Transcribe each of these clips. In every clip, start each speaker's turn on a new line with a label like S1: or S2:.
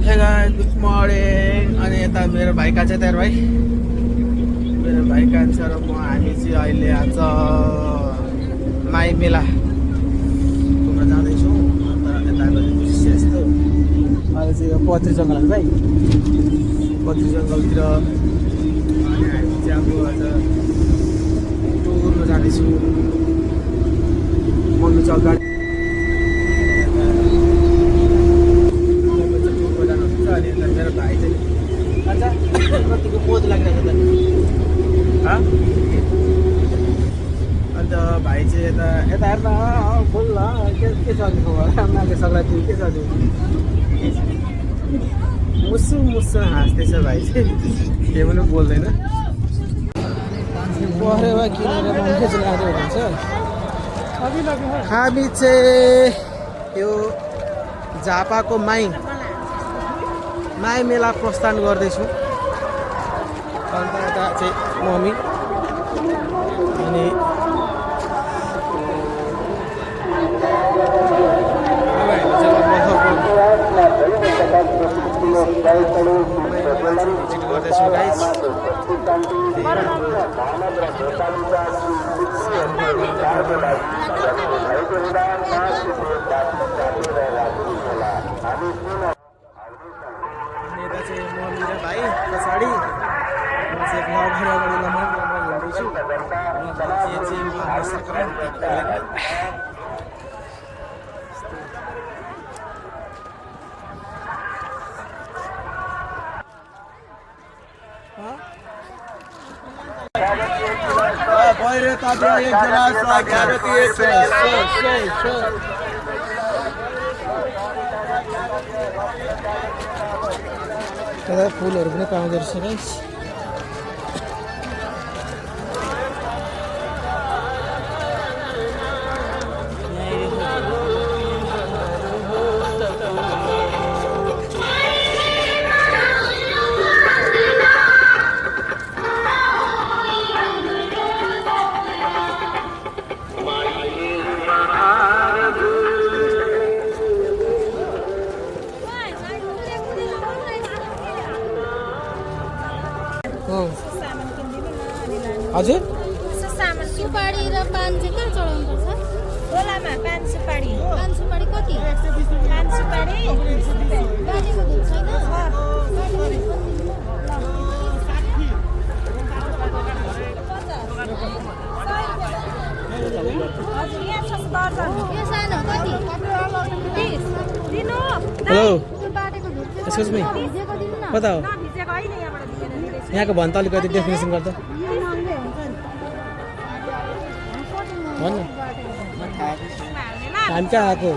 S1: Hey guys good morning. अनि यता मेरो भाइ कहाँ छ त भाइ? मेरो भाइ कहाँ छ र हामी चाहिँ अहिले आज माई मेला घुम्न जाँदैछौँ। अन्त यताको दृश्य यस्तो अहिले चाहिँ यो पत्री जङ्गल भाइ, पत्री जङ्गलतिर अनि हामी चाहिँ अब आज टुरमा जाँदैछौँ। मम्मी छ गाडी अनि मेरो भाइ चाहिँ अच्छा कतिको मोज लागिरहेको छ त। अन्त भाइ चाहिँ यता यता हेर्दा बोल के छ नि खबर? माघे सङ्क्रान्ति के छ नि? मुसु मुसु हाँस्दैछ भाइ चाहिँ, के पनि बोल्दैन। परेवा किनेर मम्मी चाहिँ लाँदै हुनुहुन्छ। हामी चाहिँ यो झापाको माई मेला प्रस्थान गर्दैछु। अन्त यता चाहिँ मम्मी अनि भिजिट गर्दैछु गाइस। यता चाहिँ मम्मी र भाइ पछाडि, म चाहिँ अगाडि हिँड्दैछु। यता फुलहरू पनि पाउँदो रहेछ गाइस। हजुर
S2: सुपारी र पान चाहिँ कहाँ चढाउनु पर्छ? गोलामा पान सुपारी कति? पान सुपारी बाटेको दुध छैन? यो सानो कति? 30 दिनु।
S1: हेलो
S2: त्यो बाटेको दुध
S1: एक्सक्युज मी,
S2: भिजेको दिनु न।
S1: कता हो? यहाँको भन् त अलिकति डेफिनेसन गर्दा भन् न। हामी कहाँ आएको?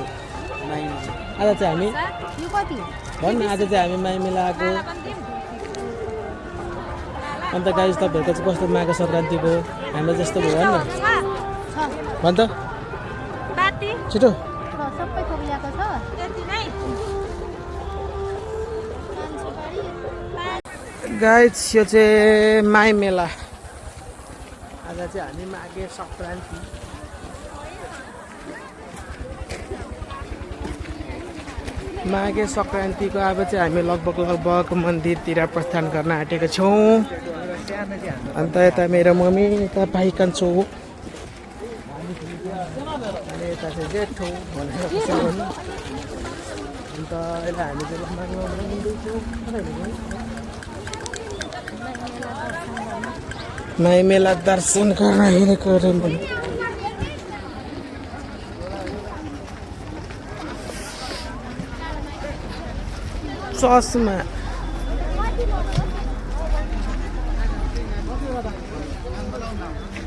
S1: आज चाहिँ हामी
S2: यो कति?
S1: भन् न, आज चाहिँ हामी माई मेला आएको। अन्त गाइस तपाईँहरूको चाहिँ कस्तो माघे सङ्क्रान्तिको हामीलाई जस्तो भयो भन् न, भन् त छिटो।
S2: सबै थोक ल्याएको छ।
S1: गाइस यो चाहिँ माई मेला। आज चाहिँ हामी माघे सङ्क्रान्ति माघे सङ्क्रान्तिको अब चाहिँ हामी लगभग मन्दिरतिर प्रस्थान गर्न आँटेको छौँ। अन्त यता मेरो मम्मी, यता भाइ कान्छो, अनि यता चाहिँ जेठो भनेर बसेको। अन्त यसलाई हामी चाहिँ माई मेला दर्शन गर्न हिँडेको अरे मैले। चस्मा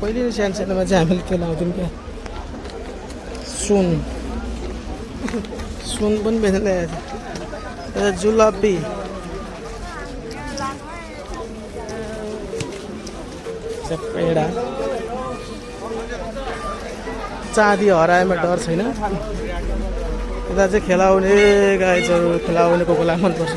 S1: पहिले सानोमा चाहिँ हामीले त्यो लाउँथ्यौँ क्या, सुन पनि बेच्दैछ। यता जुलाबी पेडा, चाँदी हराएमा डर छैन। यता चाहिँ खेलाउने गाइजहरू, खेलाउने कोकोलाई मनपर्छ।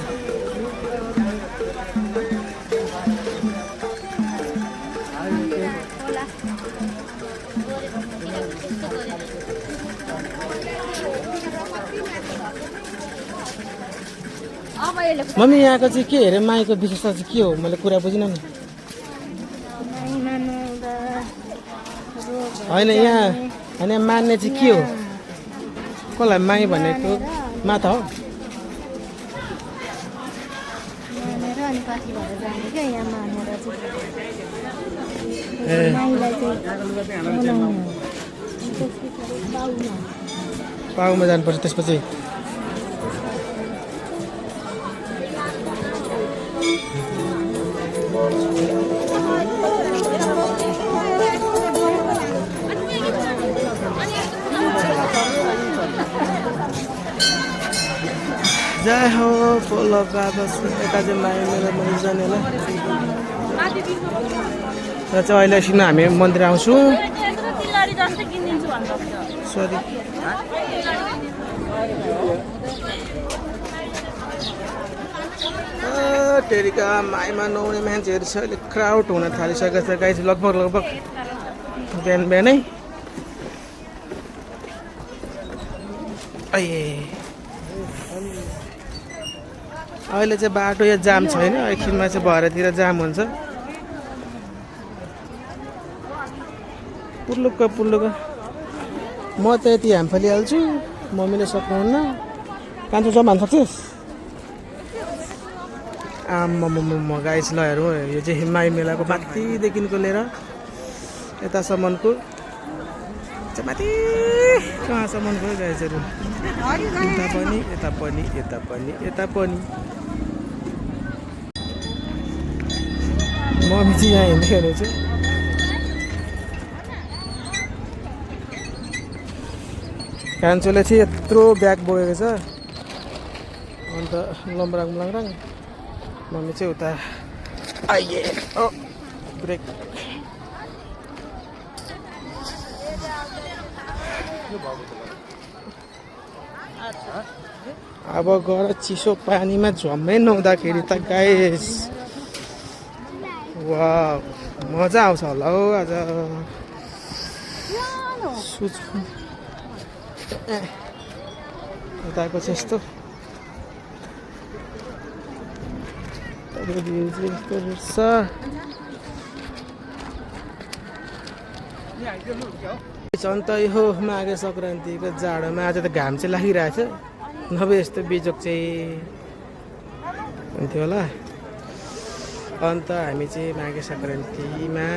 S2: अब यसले
S1: मम्मी यहाँको चाहिँ के हेरे माईको विशेषता चाहिँ के हो मैले कुरा बुझिनँ नि होइन यहाँ होइन मान्ने चाहिँ के हो कसलाई माई भनेको माता हो
S2: मानेर अनि पछि भएर जाने क्या यहाँ मानेर
S1: ए
S2: चाहिँ माईलाई चाहिँ मनाउने हो। त्यसपछि बाउमा
S1: पाउमा जानुपर्छ त्यसपछि जय हो बोलो बाबा यता चाहिँ माई मेरो मन्दिर जाने होला र चाहिँ अहिले एकछिन हामी मन्दिर आउँछौँ सरी टेरिका माईमा नुहाउने मान्छेहरू छ अहिले क्राउड हुन थालिसकेको छ गाई चाहिँ लगभग बिहान बिहानै अहिले चाहिँ बाटो यहाँ जाम छैन एकछिनमा चाहिँ भरेतिर जाम हुन्छ पुल्लुक्क म त यति हाम फालिहाल्छु मम्मीले सक्नुहुन्न कान्छो जम्मा हाल्न सक्छस् आम्म गाइस ल हेरौँ यो चाहिँ माई मेलाको माथिदेखिको लिएर यतासम्मको चाहिँ माथि कहाँसम्मको गाइसहरू यता पनि मम्मी चाहिँ यहाँ हिँड्दै हेर्छु कान्छोले चाहिँ यत्रो ब्याग बोकेको छ अन्त लम्राङ मम्मी चाहिँ उता आइए ब्रेक अब गएर चिसो पानीमा झम्मै नुहाउँदाखेरि त गाइस वाह मजा आउँछ होला हौ आज यताको चाहिँ यस्तो अन्त यो माघे सङ्क्रान्तिको जाडोमा आज त घाम चाहिँ लागिरहेछ नभए यस्तो बिजोक चाहिँ हुन्थ्यो होला अन्त हामी चाहिँ माघे सङ्क्रान्तिमा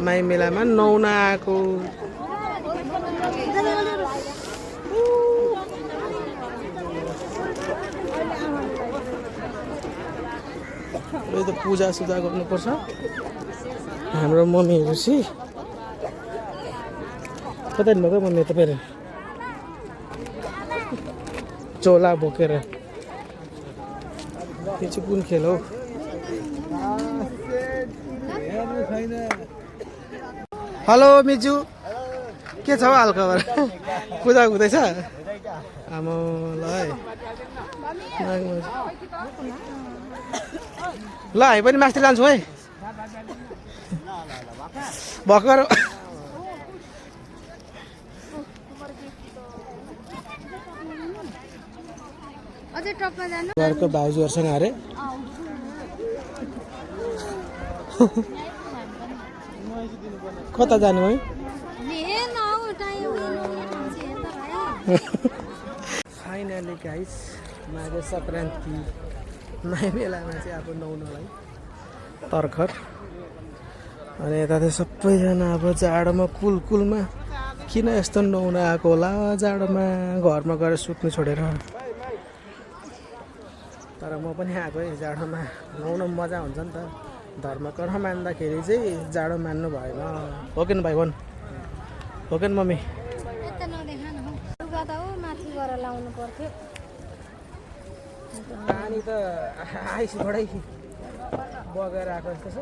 S1: माई मेलामा नुहाउन आएको यो त पूजासुजा गर्नुपर्छ हाम्रो मम्मीहरू चाहिँ कता हिँड्नुभएको मम्मी तपाईँहरू चोला बोकेर त्यो चाहिँ कुन खेल हो हेलो मिजु के छ हौ हालखबर पूजा हुँदैछ आमा ल है ल हामी पनि मास्टर लान्छौँ है भर्खर घरको भाउजूहरूसँग अरे कता जानु है finally guys Maghe Sankranti my मेलामा चाहिँ अब नुहाउनलाई तर्खर अनि यता चाहिँ सबैजना अब जाडोमा कुलमा किन यस्तो नुहाउन आएको होला जाडोमा घरमा गएर सुत्नु छोडेर तर म पनि आएको है जाडोमा नुहाउन मजा हुन्छ नि त धर्म कर्म मान्दाखेरि चाहिँ जाडो मान्नु भएन हो कि भाइ भन् हो कि मम्मी पानी त आइसबाटै बगेर आएको जस्तो छ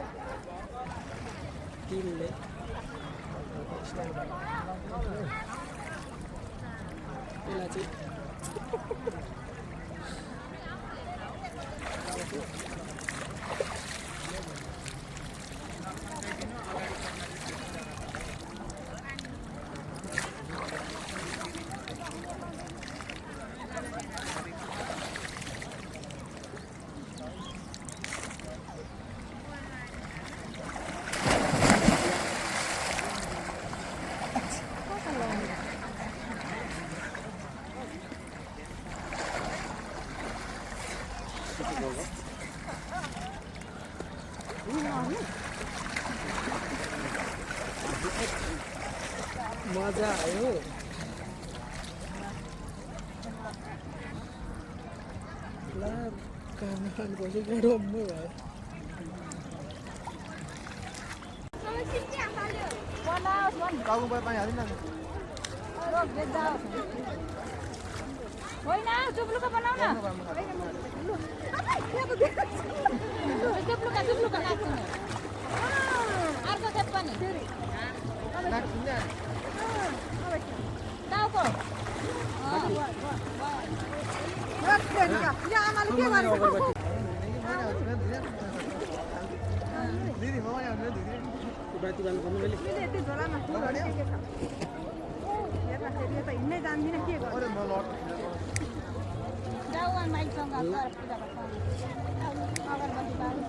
S1: तिमीले यसलाई चाहिँ मजा आयो ला काम गर्नुपर्छ गरममै भयो टाउको पानी हालिन
S2: होइन जुब्लुका बनाऊ न जुब्लुका लाग्छ अर्को खेप पनि टाउको
S1: बाती बाल्नु पर्नु मैले
S3: हिँड्नै जान्दिनँ के गर्नु
S2: जाऊ माइकसँग पूजा गर्छ अगरबत्ती बाल्नु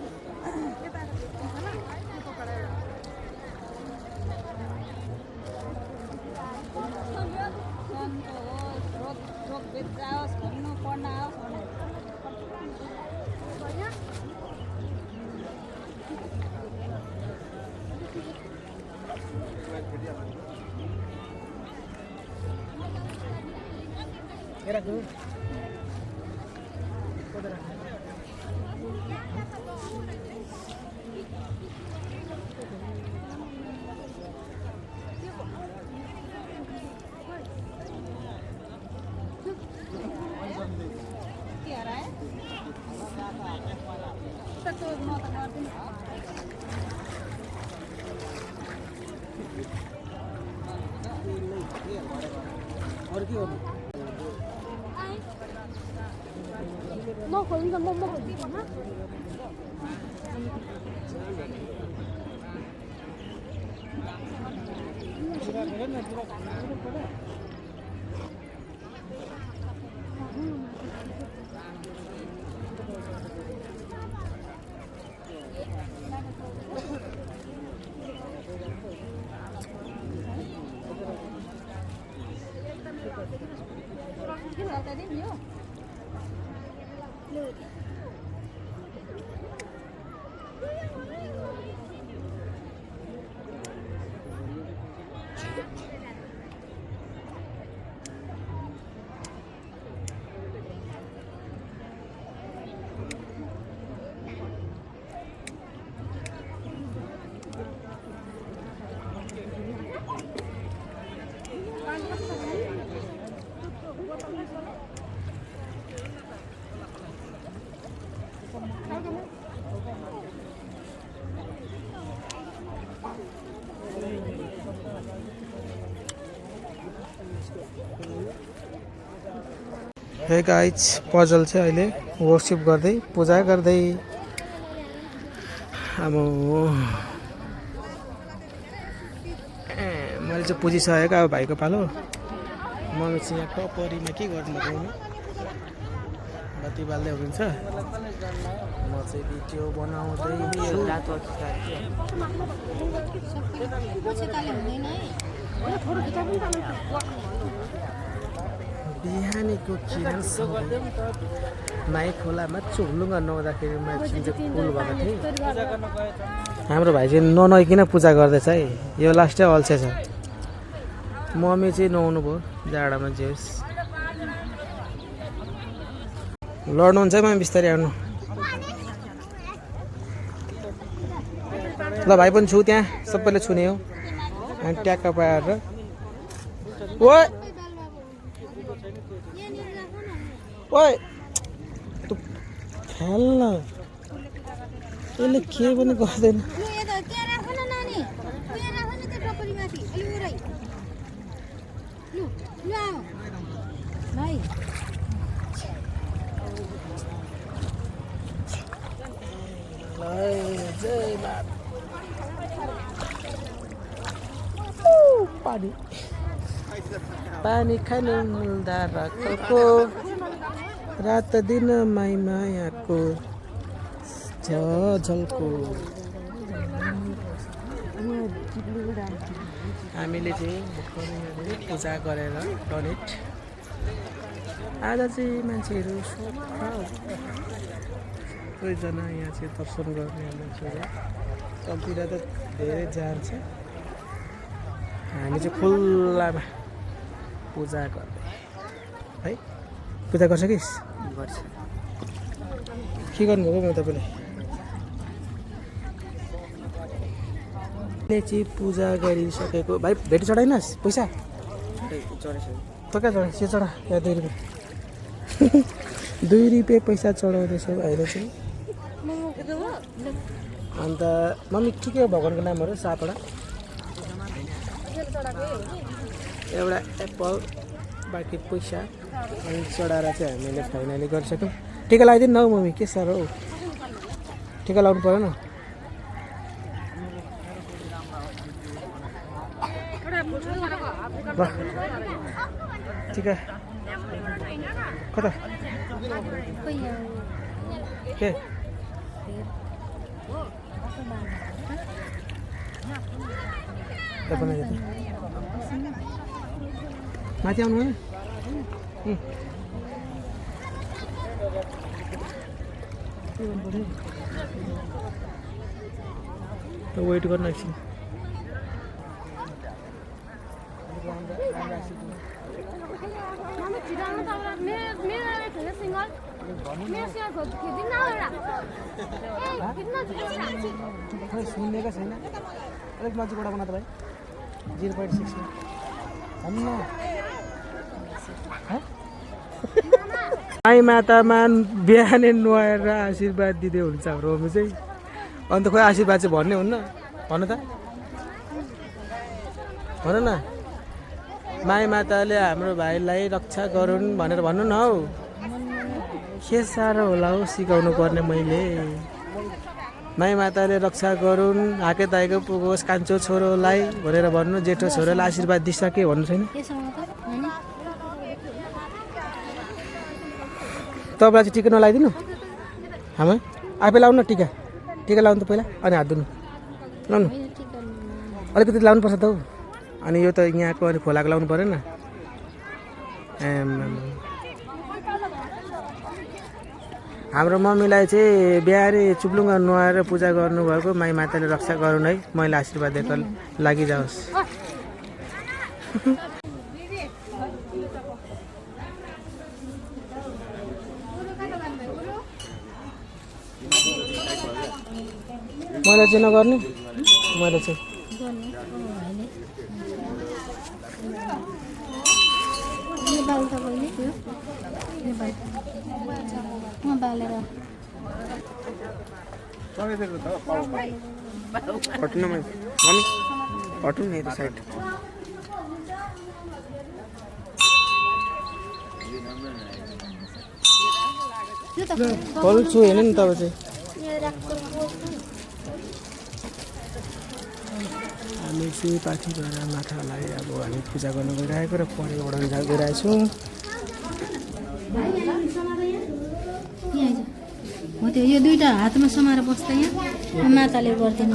S2: रोग जाओस् घुम्नु पढ्न आओस्
S1: अरू के गर्नु
S3: नखोल्नु त म खोल्छु
S1: हे गाइज पजल चाहिँ अहिले वर्सिप गर्दै पूजा गर्दै अब मैले चाहिँ पुजिसकेको अब भाइको पालो मम्मी चाहिँ यहाँ टपरीमा के गर्नु बताउनु बत्ती बाल्दै हुनुहुन्छ म चाहिँ भिडियो बनाउँदै बिहानीको किरण माई खोलामा चुब्लुङ्गा नुहाउँदाखेरि मान्छे चाहिँ फुल भएको थिएँ हाम्रो भाइ चाहिँ ननुहाइकन पूजा गर्दैछ है यो लास्टै अल्छे छ मम्मी चाहिँ नुहाउनु भयो जाडोमा जे होस् लड्नुहुन्छ है मम्मी बिस्तारै आउनु ल भाइ पनि छु त्यहाँ सबैले छुने हो अनि ट्याक्क पाएर ओ ओए तँ खेल्न यसले के पनि गर्दैन पानी पानी खानु मिल्दा राखेको रात दिन माई मायाको झलको हामीले चाहिँ पूजा गरेर डोनेट आज चाहिँ मान्छेहरू सबैजना यहाँ चाहिँ दर्शन गर्ने मान्छेहरू कम्तीमा त धेरै जान्छ हामी चाहिँ खुल्लामा पूजा गर्ने है पूजा गर्छ कि गर्छ के गर्नुभएको तपाईँले चाहिँ पूजा गरिसकेको भाइ भेटी चढाइनस् पैसा कहाँ चढा से चढा यहाँ 2 रुपियाँ 2 रुपियाँ पैसा चढाउँदैछ अहिले चाहिँ अन्त मम्मी के हो भगवान्को नामहरू 7 वटा एउटा एप्पल बाँकी पैसा अनि चढाएर चाहिँ हामीले फाइनली गरिसक्यौँ टिका लगाइदिनु न हौ मम्मी के साह्रो हौ टिका लगाउनु परेन ल टिका कता के माथि आउनु होइन वेट गर्नु एकछिन सुनेको छैन अलिक नजिकबाट बना त भाइ 0.6 भन्नु माई मातामा बिहानै नुहाएर आशीर्वाद दिँदै हुन्छ हाम्रो मम्मी चाहिँ अन्त खोइ आशीर्वाद चाहिँ भन्ने हुन्न भन्नु त भन न माई माताले हाम्रो भाइलाई रक्षा गरून् भनेर भन्नु न हौ के साह्रो होला हौ सिकाउनु पर्ने मैले माई माताले रक्षा गरून् हाके ताएको पुगोस् कान्छो छोरोलाई भनेर भन्नु जेठो छोरोलाई आशीर्वाद दिइसके भन्नु छैन तपाईँलाई चाहिँ टिका नलाइदिनु हामी आफै लाउनु न टिका टिका लाउनु त पहिला अनि हात धुनु लाउनु अलिकति लाउनुपर्छ त हौ अनि यो त यहाँको अनि खोलाको लाउनु परेन हाम्रो मम्मीलाई चाहिँ बिहारी चुप्लुङ्गा नुहाएर पूजा गर्नुभएको माई माताले रक्षा गरून् है मैले आशीर्वाद दिएको लागि जाओस् मैले चाहिँ नगर्ने मैले चाहिँ हट्नु मम्मी हट्नु नि यता साइड खोल्छु हेर्नु नि तपाईँ चाहिँ हामी चाहिँ पाठी गएर माथालाई अब हामी पूजा गर्नु गइरहेको र पढेर उडाउनु गइरहेछौँ
S2: हो त्यो यो दुईटा हातमा समाएर बस्दा यहाँ माताले गर्दैन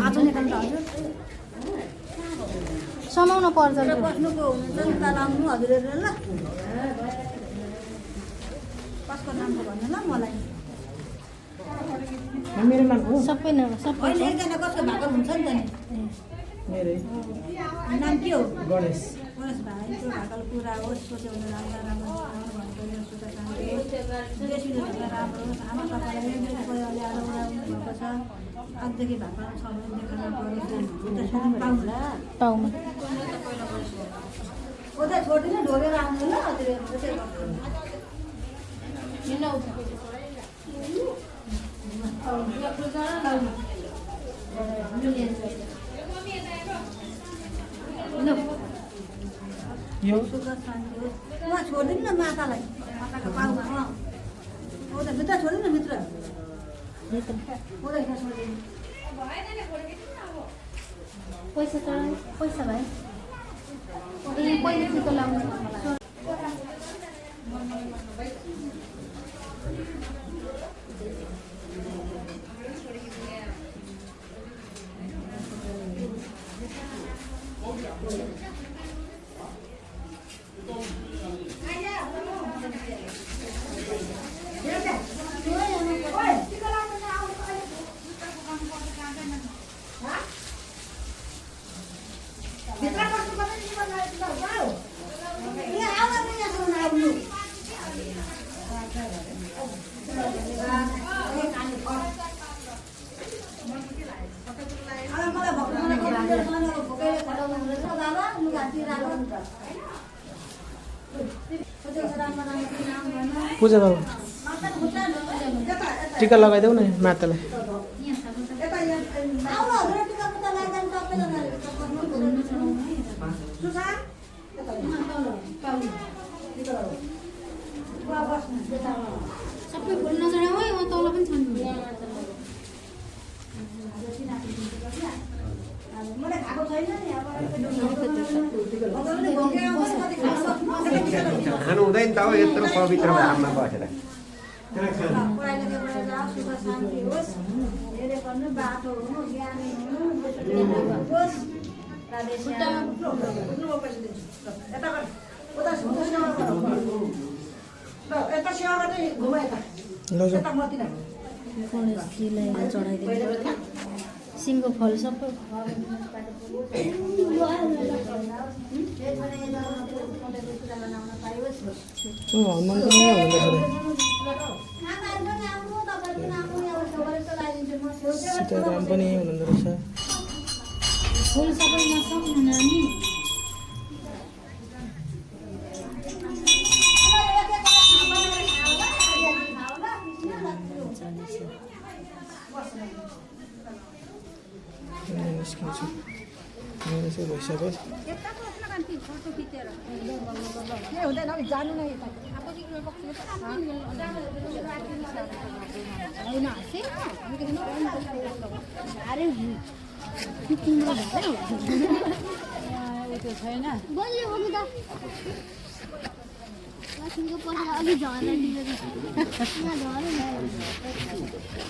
S2: समाउन पर्छ
S3: बस्नुको हुन्छ लाउनु हजुरहरु ल कसको नामको भन्नु ल मलाई
S1: मेरो नाम हो
S2: सबै न सबै
S3: अहिले एकजना कसको भएको हुन्छ नि त नि
S1: मेरो
S3: नाम के हो
S1: गणेश
S3: गणेश भाइ त्यो भएको कुरा हो सोच्नु राम्रो राम्रो भनेको यो सुता शान्ति बेसी राम्रो आमा पापालाई अहिले आएर उडाउनु भएको छ अझदेखि भएको छ भने देखाउन पर्यो पाउँला
S2: पाउनु
S3: ओदा छोड्दिन ढोलेर आउनु ल हजुरहरु त्यसै
S1: यो
S3: सुख शान्ति होस् उहाँ छोडिदिनु न मातालाई माताको पाउमा ओदा भित्र छोडिदिनु न भित्र ओदा भित्र छोडिदिनु
S2: पैसा चढाउनु पैसा भाइ ए पहिले टिका लाउनु
S1: पूजा बाबु टिका लगाइदेऊ न मातालाई
S2: सबै फुल नचढाऊ है म तल पनि छन्
S4: खानु हुँदैन त हो यत्रो पवित्र धाममा बसेर
S2: चढाइदिनु सिङ्गो फल सबै
S1: हनुमान पनि सीताराम पनि हुनुहुँदो रहेछ
S2: फुल सबैमा सक्नु नानी
S1: निस्किन्छु मेरो चाहिँ भइसक्यो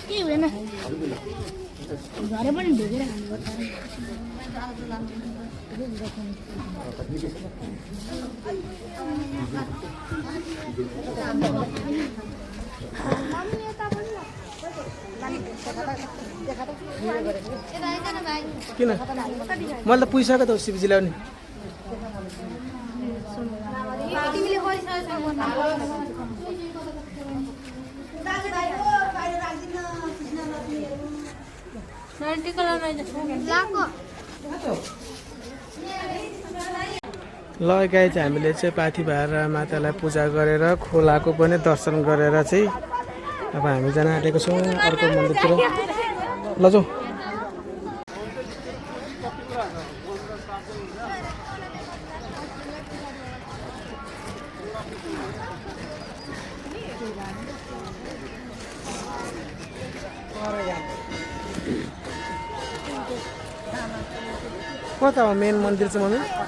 S2: के हुँदैन घरै पनि ढोगेर
S1: किन मैले त पुगिसक्यो त शिवजी ल्याउने ल गाई चाहिँ हामीले चाहिँ पाथी भएर मातालाई पूजा गरेर खोलाको पनि दर्शन गरेर चाहिँ अब हामी जान आँटेको छौँ अर्को मन्दिरतिर ल जाउँ कता हो मेन मन्दिर चाहिँ मम्मी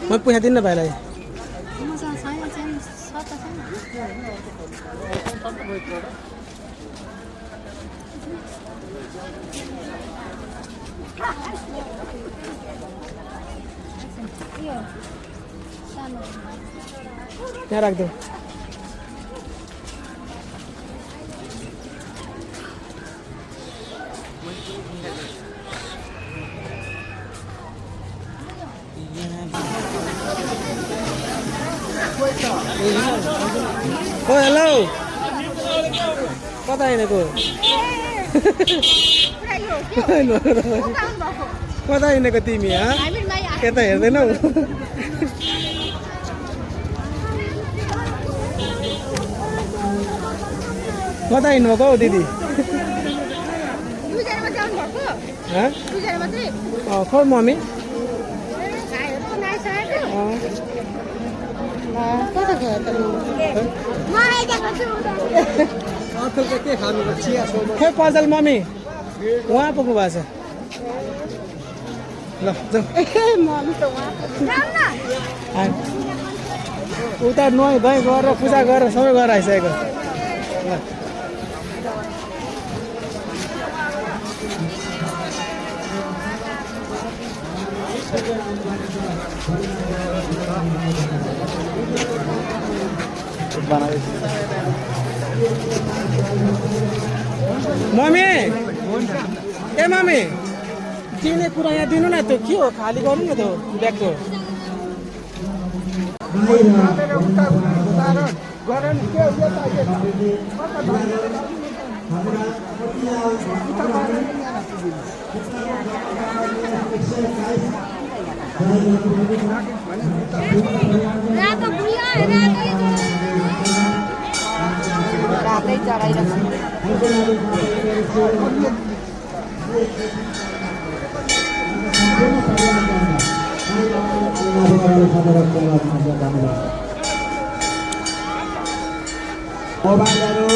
S1: म पैसा दिन्न भाइलाई यहाँ राखिदेऊ Oh, hello. कता हिँडेको कता हिँडेको तिमी यता हेर्दैनौ कता हिँड्नुभएको हौ दिदी खोइ मम्मी खोइ पसल मम्मी उहाँ पुग्नु भएको छ ल उता नुहाइ धुवाइ गरेर पूजा गरेर सबै गरेर आइसकेको ल मम्मी ए मम्मी दिने कुरा यहाँ दिनु न त्यो के हो खाली गर्नु न त्यो ब्यागको
S2: रातै चढाइरहेको
S5: मोबाइलहरू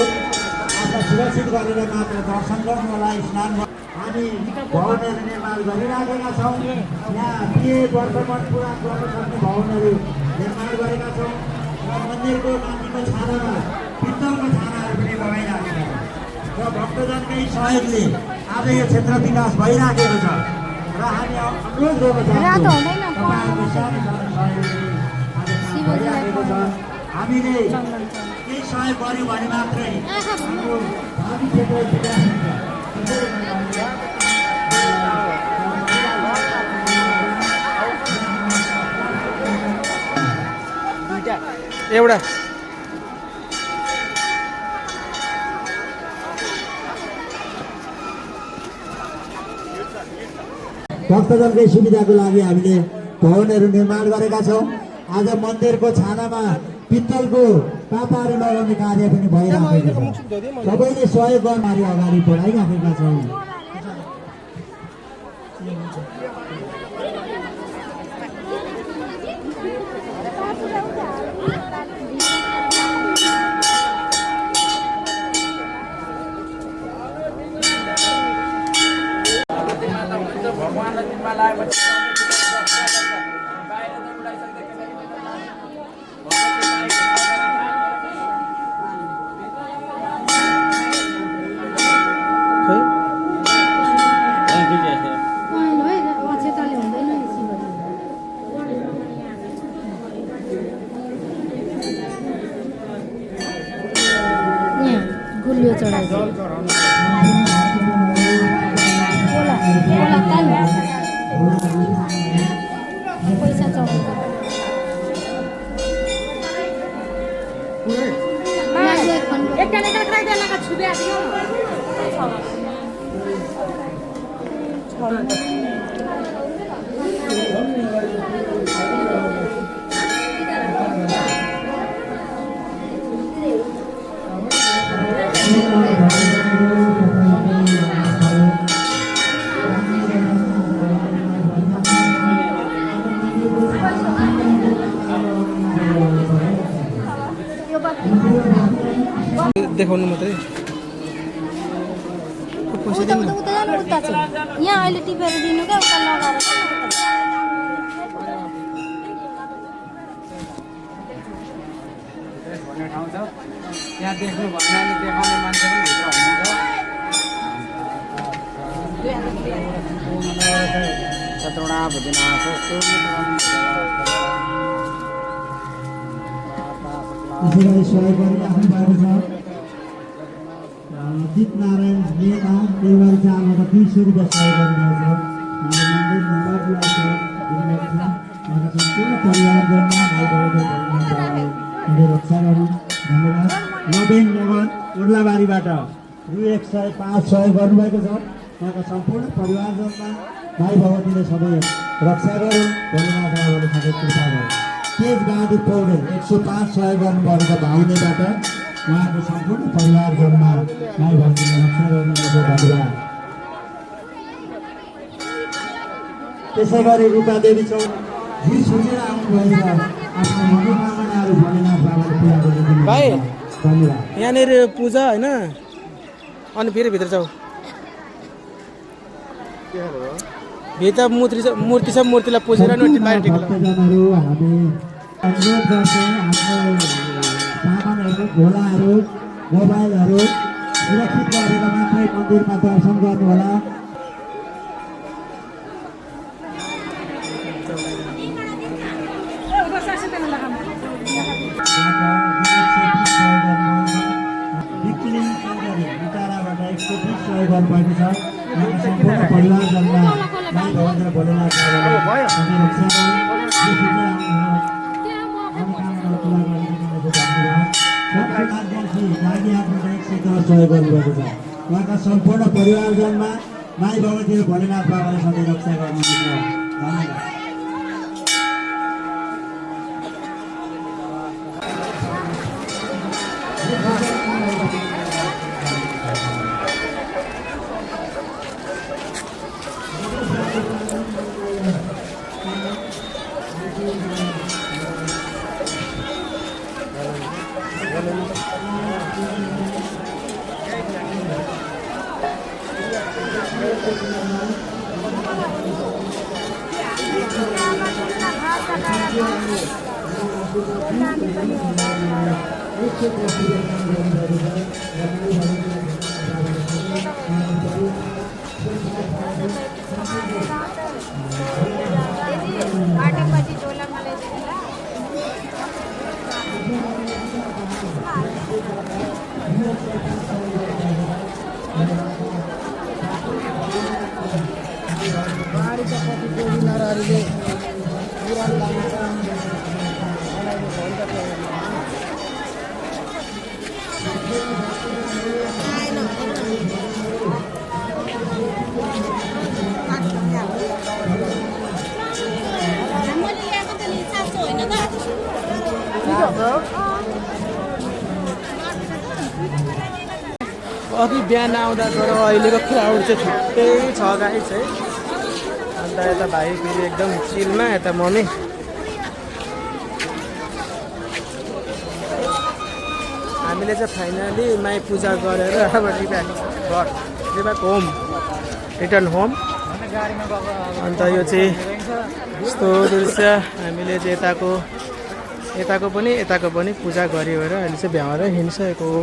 S5: आफूलाई सुरक्षित गरेर मात्र दर्शन गर्नलाई स्नान हामी भवनहरू निर्माण गरिराखेका छौँ। यहाँ के वर्तमान पुरा गर्न सक्ने भवनहरू निर्माण गरेका छौँ र मन्दिरको माथिको छानामा पित्तलको छानाहरू पनि लगाइराखेका छौँ र भक्तजनकै सहयोगले आज यो क्षेत्र विकास भइराखेको छ र हामी अनुरोध गरेको छौँ तपाईँहरूको सानो सानो सहयोगले आज काम भइराखेको छ। हामीले केही सहयोग गर्यो भने मात्रै हाम्रो भावी क्षेत्र विकास हुन्छ।
S1: एउटा
S5: भक्तजनकै सुविधाको लागि हामीले भवनहरू निर्माण गरेका छौँ। आज मन्दिरको छानामा पित्तलको पाताहरू लगाउने कार्य पनि भइराखेको छ। सबैले सहयोग गर्न अगाडि बढाइराखेका छौँ।
S2: गुलियो चढाउँछ पैसा चढाउँछ
S1: देखाउनु मात्रै पैसा दिनु न।
S2: यहाँ अहिले टिपेर दिनु क्या उता लगाएर
S6: यहाँ देख्नु भएन भने देखाउने मान्छे पनि भित्र हुनुहुन्छ। सतवटा भुजना
S5: यसरी सहयोग गरिराख्नु भएको छ। जित नारायण नेता परिवार चालबाट 20 रुपियाँ सहयोग गर्नुभएको छ। हाम्रो मन्दिर निर्माणलाई सम्पूर्ण परिवारजनमा भाइ बहिनी रक्षा गरौँ। धन्यवाद। नबेन मोहन उर्लाबारीबाट रु 105 सहयोग गर्नुभएको छ। उहाँका सम्पूर्ण परिवारजनमा माई भगवतीले सधैँ रक्षा गरून्, भोलेनाथ बाबाले सधैँ कृपा गरून्। तेज बहादुर पौडेल 105 सहयोग गर्नुभएको छ भाउनेबाट। उहाँको सम्पूर्ण परिवारजनमा माई भगवतीले रक्षा गर्नुभएको धन्यवाद। त्यसै गरी रूपा देवी चौधरी सोचेर आउनुभएको छ आफ्नो मनोकामनाहरू भोलेनाथ बाबाले पुरा गरिदिनु
S1: भाइ
S5: धन्यवाद।
S1: यहाँनिर पूजा होइन, अनि फेरि भित्र जाऊ। भित्र मूर्ति छ, मूर्तिलाई पुजेर नि बाहिर टेक्नु।
S5: भक्तजनहरू हामी अनुरोध गर्छौँ आफ्नो सामानहरू, झोलाहरू, मोबाइलहरू सुरक्षित गरेर मात्रै मन्दिरमा दर्शन गर्नुहोला। गर्नुभएको छ। सम्पूर्ण परिवारजनमा माई भगवती भोलेनाथ बाबाले सधैँ रक्षा गरून्, मनोकामना पुरा गरिदिनु धन्यवाद। शक्तिनाथजी लागि आफ्नो 110 सहयोग गर्नुभएको छ। उहाँका सम्पूर्ण परिवारजनमा माई भगवती भोलेनाथ बाबाले सधैँ रक्षा गर्नुहुन्छ धन्यवाद।
S1: अघि बिहान आउँदा तर अहिलेको क्राउड चाहिँ छुट्टै छ गाइस है। अन्त यता भाइ फेरि एकदम चिलमा, यता मम्मी। हामीले चाहिँ फाइनली माई पूजा गरेर अब रिब्याक होम, रिटर्न होम। अन्त यो चाहिँ यस्तो दृश्य हामीले चाहिँ यताको पनि पूजा गऱ्यो भएर अहिले चाहिँ भ्याएर हिँडिसकेको हो।